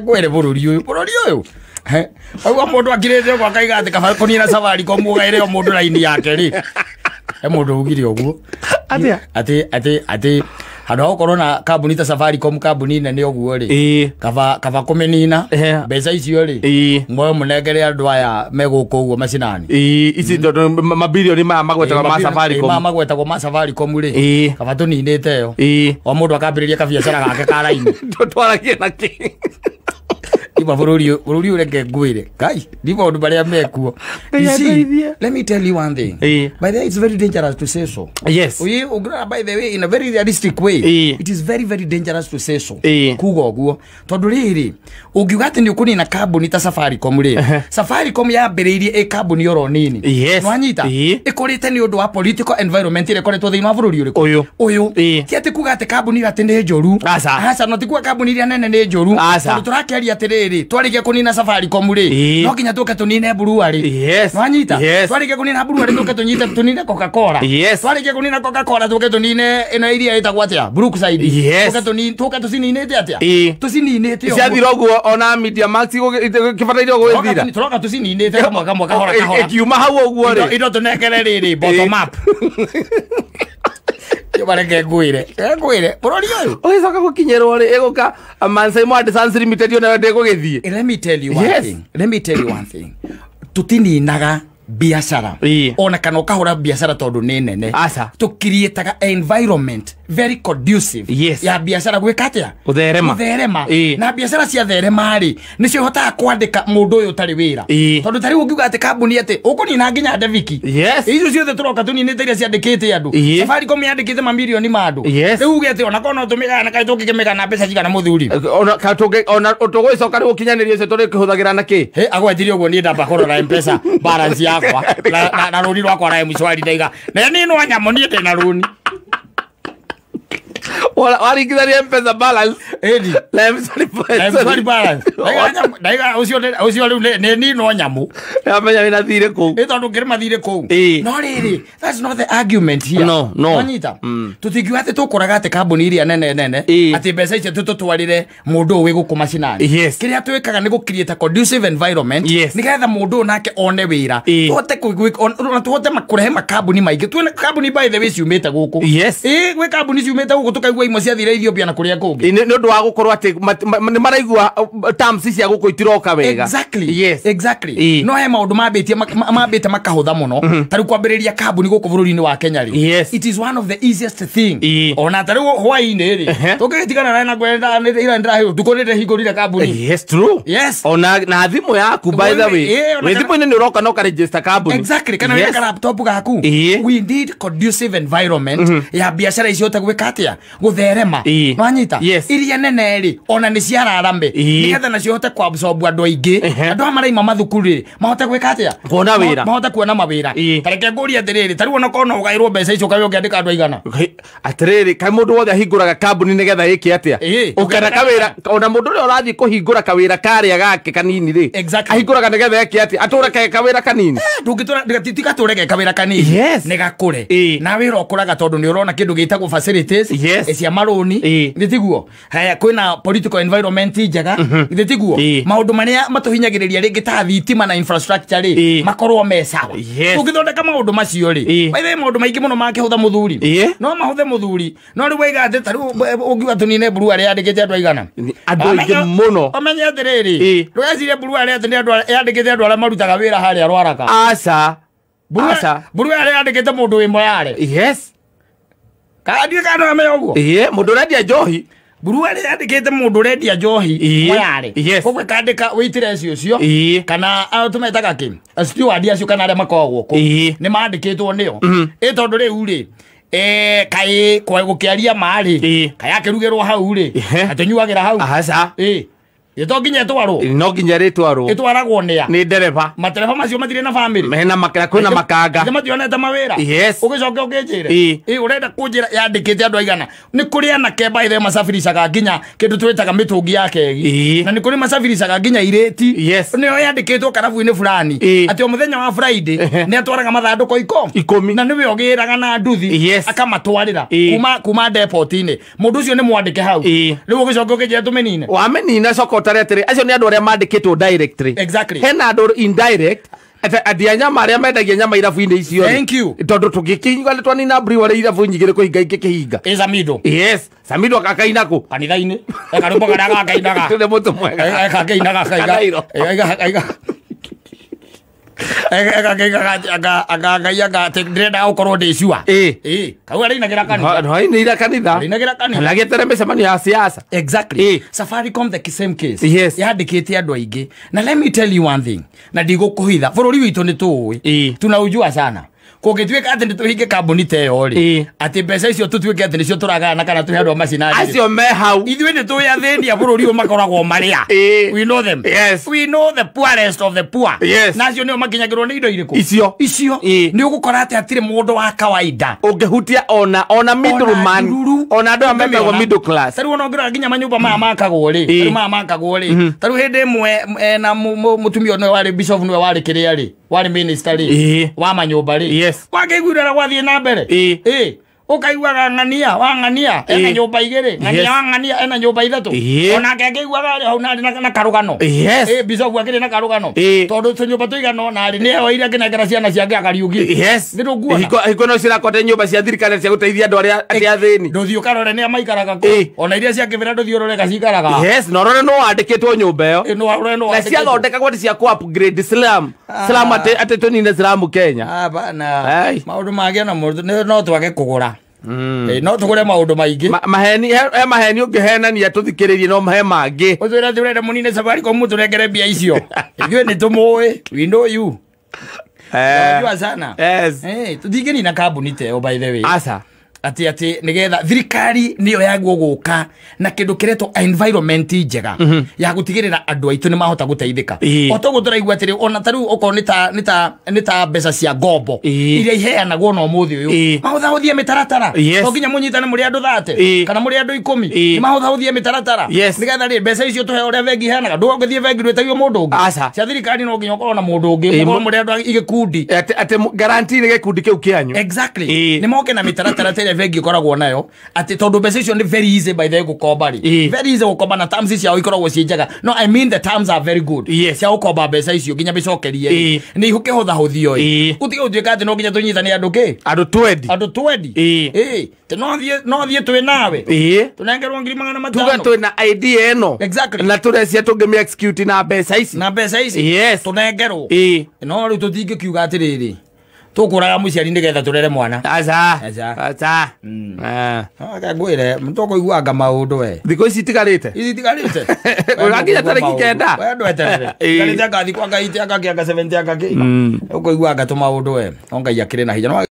Ngwĩre bũrũri ũyũ, bũrũri ũyũ. Ũguo mũndũ akirĩte ũguo akaiga atĩ kaba kũnina Safaricom ũgaĩre o mũndũ raini yake rĩ. He mũndũ ugire ũguo. Atĩa? Atĩ handũ ha gũkorwo na kambuni ta Safaricom, kambuni nene ũguo rĩ, kaba kũmĩnina mbeca icio rĩ, muoyo mũnengere andũ aya me gũkũ ũguo macinani. Ici tondũ mabilioni maya magwetagwo ma Safaricom. Maya magwetagwo ma Safaricom rĩ, kaba tũninĩte ĩyo. O mũndũ akambĩrĩria kabiacara gake ka raini. Twaragie na kĩ? Ima bũrũri ũyũ reke ngwĩre. Ngai, ni maũndũ marĩa mekuo. You see, let me tell you one thing. By the way, it's very dangerous to say so. Yes. We, by the way, in a very realistic way, it is very, very dangerous to say so. Kuga ũguo. Tondũ rĩrĩ, ũngiuga atĩ nĩ ũkũnina kambuni ta Safaricom rĩ, Safaricom yambĩrĩirie ĩ kambuni oro nini. Nĩwanyita? Ĩkũrĩte nĩ ũndũ wa political environment ĩrĩa ĩkoretwo thĩinĩ wa bũrũri ũrĩkũ? Ũyũ. Ũyũ. Ti atĩ kuga atĩ kambuni ĩyo atĩ nĩ njũru. Aca. Aca, no ti kuga kambuni iria nene nĩ njũru. Aca. Tondũ tũrakĩaria atĩrĩrĩ, twarĩkia kũnina Safaricom rĩ, no nginya tũke tũnine brewery. Yes. Nwanyita? Yes. Twarĩkia kũnina brewery tũke tũnyite tũnine Coca-Cola. Yes. Twarĩkia kũnina Coca-Cola tũke tũnine ĩno iria ĩtagwo atĩa? Brookside. Yes. Tũke tũcininĩte atĩa? Tũcininĩte ũguo. Ciathira ũguo ona Media Max gĩbataire gũgĩthira. Tũroka tũcininĩte kamwe kamwe kahora kahora. Ĩkiuma hau ũguo rĩ. Indo tũnengere rĩrĩ bottom up. Bareke ngwĩre. Ngwĩre. Bũrũri ũyũ. Ũgĩcoka gũkinyĩrwo rĩ, ĩgũka Mansai Mwande Sons Limited onayo ndĩgũgĩthiĩ. Let me tell you one thing. Let me tell you one thing. Tũtininaga biacara. Ona kana ũkahũra biacara tondũ nĩ nene. Aca. Tũkiriĩtaga environment very conducive. Yes. Ya biacara gwĩka atĩa? Gũtherema. Gũtherema. Na biacara ciatherema rĩ, nĩcio ihotaga kwandĩka mũndũ ũyũ ũtarĩ wĩra. Tondũ ta rĩu ũngiuga atĩ kambuni atĩ ũkũnina nginya Ndeviki. Yes. Icio ciothe tũroka tũninĩte iria ciandĩkĩte andũ. Safaricom yandĩkĩte mamirioni ma andũ. Yes. Rĩu uge atĩ ona korwo no tũmĩgayana kaĩ tũngĩkĩmĩgana mbeca cigana mũthuri? Ona tũgũgĩcoka rĩu gũkinyanĩria ũcio tũrĩkĩhũthagĩra na kĩ? Hĩ, agwetirie ũguo niĩ ndamba kũrora M-Pesa balance yakwa na rũni rwakwa na M-Shwari ndaiga. Na niĩ no nyamũ niĩ ndĩna rũni. Waringithania M-Pesa balance. Ĩni. Na M-Shwari balance. M-Shwari balance. Ndaiga ũcio rĩu nĩ niĩ no nyamũ. Amenya wĩna thirĩ kũu. Ĩ tondũ ngĩrĩ mathirĩ kũu. No rĩrĩ, that's not the argument here. No, no. Wanyita? Tũtingiuga atĩ tũkũraga atĩ kambuni iria nene nene, atĩ mbeca icio tũtũtwarĩre mũndũ ũyũ wĩ gũkũ macinani. Yes. Kĩrĩa twĩkaga nĩ gũ-create conducive environment, Yes. nĩgetha mũndũ ũyũ nake one wĩra. Tũhote tũhote kũrehe makambuni maingĩ. Twĩna kambuni by the way ciumĩte gũkũ. Yes. Gwĩ kambuni ciumĩte gũkũ tũkaigua imwe ciathire Ethiopia na kũrĩa kũngĩ. Nĩ ũndũ wa gũkorwo atĩ nĩ maraigua terms cia gũkũ itiroka wega. Exactly. Yes. Exactly. No he maũndũ mambĩte makahũtha mũno. Ta rĩu kwambĩrĩria kambuni gũkũ bũrũri-inĩ wa Kenya rĩ. Yes. It is one of the easiest thing. Ona ta rĩu hwaĩ-inĩ rĩ, tũngĩgĩtigana na ngwenda ira ndĩraheo ũtukũ nĩ ndĩhingũrire kambuni. Yes, true. Yes. Ona na thimũ yaku by the way. Wĩ thimũ-inĩ nĩ ũroka na ũkaregister kambuni. Exactly. Kana wĩna laptop gaku. We need conducive environment ya biacara icio hote gwĩka atĩa? Gũtherema. Nwanyita? Yes. Iria nene rĩ, ona nĩ ciararame. Nĩgetha nacio hote kuabsorb andũ aingĩ. Andũ aya maraima mathukuru rĩ, mahote gwĩka atĩa? Kuona wĩra. Mahote kuona mawĩra. Ta reke ngũrie atĩrĩrĩ, ta rĩu ona korwo no ũgaĩrwo mbeca icio ũkaigua ũkĩandĩka andũ aigana? Atĩrĩrĩ, kaĩ mũndũ wothe ahingũraga kambuni nĩgetha ĩke atĩa? Ũkana kawĩra, ona mũndũ ũrĩa ũrathiĩ kũhingũra kawĩra karĩa gake kanini rĩ, Exactly. ahingũraga nĩgetha eke atĩa? Atũre kawĩra kanini. Ndũngĩtũra, tigatũre ge kawĩra kanini. Yes. Nĩ gakũre. Na wĩra ũkũraga tondũ nĩ ũrona kĩndũ gĩtagwo facilities, cia marũni. Nĩ tiguo? Haya, kwĩna political environment njega. Nĩ tiguo? Maũndũ marĩa matũhinyagĩrĩria rĩngĩ ta thitima na infrastructure rĩ, makorwo me sawa. Yes. Tũngĩthondeka maũndũ macio rĩ, by the way, maũndũ maingĩ mũno mangĩhũtha mũthuri. No mahũthe mũthuri. No rĩu waiga atĩ ta rĩu ũngiuga tũnine brewery yandĩkĩte andũ aigana? Andũ aingĩ mũno. Ũmenye atĩrĩrĩ, ndũgecirie brewery atĩ nĩ andũ yandĩkĩte andũ arĩa marutaga wĩra harĩa Rwaraka. Aca. Aca. Brewery yandĩkĩte mũndũ wĩ Moyale. Yes. Kana ndiũĩ kana nĩwamenya ũguo? Mũndũ ũrendia njohi. Brewery yandĩkĩte mũndũ ũrendia njohi Moyale. Yes. Koguo ĩkandĩka waitress ũcio, kana tũmetaga kĩ? Steward acio kana arĩa makoragwo kũu. Nĩ mandĩkĩtwo nĩo. Ĩ tondũ rĩu rĩ, kaĩ kwa gũkĩaria ma rĩ, kaĩ akĩrugĩrwo hau rĩ, atũnyuagĩra hau. Aca. Ĩ to nginya ĩtwarwo? No nginya rĩtwarwo. Ĩtwaragwo nĩa? Nĩ ndereba. Matereba macio matirĩ na family. Mena makara, kwĩna makanga. Nĩ mationete mawĩra. Yes. Ũgĩcoke ũkĩnjĩre. Ũrenda kũnjĩra yandĩkĩte andũ aigana? Nĩ kũrĩ anake by the way macabiricaga nginya kĩndũ twĩtaga mĩtũngi ya kegi. Na nĩ kũrĩ macabiricaga nginya irĩti. Yes. Nĩyo yandĩkĩtwo karabu-inĩ fulani. Atĩ o mũthenya wa Friday nĩ atwaraga mathandũkũ 10. Na nĩwe ũgĩraga na nduthi. Yes. Akamatwarĩra kuma depot-inĩ. Mũndũ ũcio nĩ mwandĩke hau. Rĩu ũgĩcoke ũkĩnjĩra tũmĩnine. Wamĩnina coka ũtare atĩrĩ acio nĩ andũ arĩa mandĩkĩtwo directly. Exactly. Hena andũ indirect andia nyama arĩa mendagia nyama irabu-inĩ icio. Thank you. Tondũ tũngĩkĩhinga nĩ twanina brewery irabu nyingĩ kũhinga ingĩkĩhinga. Ĩ Samido. Yes, Samido akaina kũ? Kanitha-inĩ. Ekarũmbo karĩa gakainaga. Tũrĩ mũtũ mwega. Ekakĩinaga Kanairo. Anga ngai anga ndĩrenda gũkorwo ndĩ sure. Ĩ. Kau arĩinagĩra kanitha. No ainĩire kanitha. Arĩinagĩra kanitha. Kana gĩetere mĩcemanio ya siasa. Exactly. Safaricom the same case. Yes. Yandĩkĩte andũ aingĩ. Na let me tell you one thing. Na ndigũkũhitha. Bũrũri witũ nĩ tũũĩ. Tunaujua sana. Kũngĩtuĩka atĩ nĩ tũhinge kambuni ta ĩyo rĩ, atĩ mbeca icio tũtuĩke atĩ nĩcio tũragayana kana tũhe andũ a macinani. Acio me hau. Ithuĩ nĩ tũĩ athĩni a bũrũri ũyũ makoragwo marĩa. We know them. Yes. We know the poorest of the poor. Yes. Na acio nĩo makinyagĩrwo nĩ indo irĩkũ? Icio. Icio. Nĩ ũgũkora atĩ hatirĩ mũndũ wa kawaida ũngĩhutia ona middleman, ona andũ arĩa metagwo middle class. Tarĩu ona ũngĩrora nginya manyũmba maya makagwo rĩ, tarĩu maya makagwo rĩ, tarĩu hĩndĩ ĩmwe na mũtumia nĩwe warĩ bishop nĩwe warĩ kĩrĩa rĩ, warĩ minister rĩ, wa manyũmba rĩ. Yes. Wakĩiguĩra gwathiĩ na mbere. Ũkaiguaga ng'ania wa ng'ania ena nyũmba igĩrĩ, ng'ania wa ng'ania ena nyũmba ithatũ. Onake akĩiguaga arĩ hau narĩ na karũgano. Yes. Bishop akĩrĩ na karũgano. Tondũ tũnyũmba tũigana ũna rĩ, nĩ eyoire akĩnengera ciana ciake akariũki. Yes. Nĩ ndũkuona. Hingo no cirakote nyũmba cia thirikari cia gũteithia andũ arĩa athĩni. Ndũthiĩ ũkarore nĩa maikaraga kũ. Ona iria cia kĩbĩra ndũthiĩ ũrore gacikaraga. Yes, na ũrore no wandĩkĩtwo nyũmba ĩyo. Na ciathondekagwo atĩ cia kũ-upgrade slum. Slum atĩ tũnine slum Kenya. Hapana. Maũndũ mangĩ ona no twage kũgũra. No tũgũre maũndũ maingĩ. Maheni he maheni ũngĩhenania tũthikĩrĩrie no he mangĩ. Ũtwĩre atĩ ũrenda mũnine Safaricom mũtũnengere mbia icio. Ithuĩ nĩ tũmũĩ. We know you. Unajua sana. Yes. Tũtingĩnina kambuni ta ĩyo by the way. Asa. Atĩ atĩ nĩgetha thirikari nĩyo yagwo gũka na kĩndũ kĩretwo environment njega ya gũtigĩrĩra andũ aitũ nĩ mahota gũteithĩka. O toguo tũraigua atĩrĩ ona ta rĩu okorwo nĩ ta mbeca cia ngombo iria iheanagwo na ũmũthĩ ũyũ, mahũthahũthie mĩtaratara. To nginya mũnyitane mũrĩ andũ 30 kana mũrĩ andũ 10, nĩ mahũthahũthie mĩtaratara nĩgetha rĩ mbeca icio tũheo ũrĩa bengi iheanaga. Ndũgũthiĩ bengi ndwĩtagio mũndũ ũngĩ. Cia thirikari no nginya ũkorwo na mũndũ ũngĩ, mũkorwo mũrĩ andũ igĩkundi. Atĩ guarantee nĩ gĩkundi kĩu kĩanyu. Exactly. Nĩ moke na mĩtaratara ta bengi ikoragwo nayo atĩ tondũ mbeca icio nĩ very easy by the way gũkomba rĩ, very easy gũkomba na terms ciao ikoragwo ciĩ njega. No I mean the terms are very good. Cia gũkomba mbeca icio nginya mĩcokerie nĩ ihũkĩhũthahũthio ĩ, gũtige gũtuĩka atĩ no nginya tũnyitane andũ kĩ, andũ 20, andũ 20. No thiĩ twĩ nawe tũnengerwo 500,000, tuge twĩ na idea ĩno. Exactly. Na tũrecia tũngĩmĩ execute na mbeca ici, na mbeca ici. Yes. Tũnengerwo. No rĩu tũtingĩkiuga atĩrĩrĩ tũkũraga mũciari nĩgetha tũrere mwana. Aca. Aca. Ngwĩre tũkũiguanga maũndũ we. Thikũ ici itigarĩte. Ici itigarĩte. Ũrakinya tarĩki 9. We ndweterere. Itigarĩte anga thikũ anga 80 anga kĩ anga 70 anga kĩ. Ũkũiguanga tũmaũndũ we. No Ngai akĩrĩ na hinya.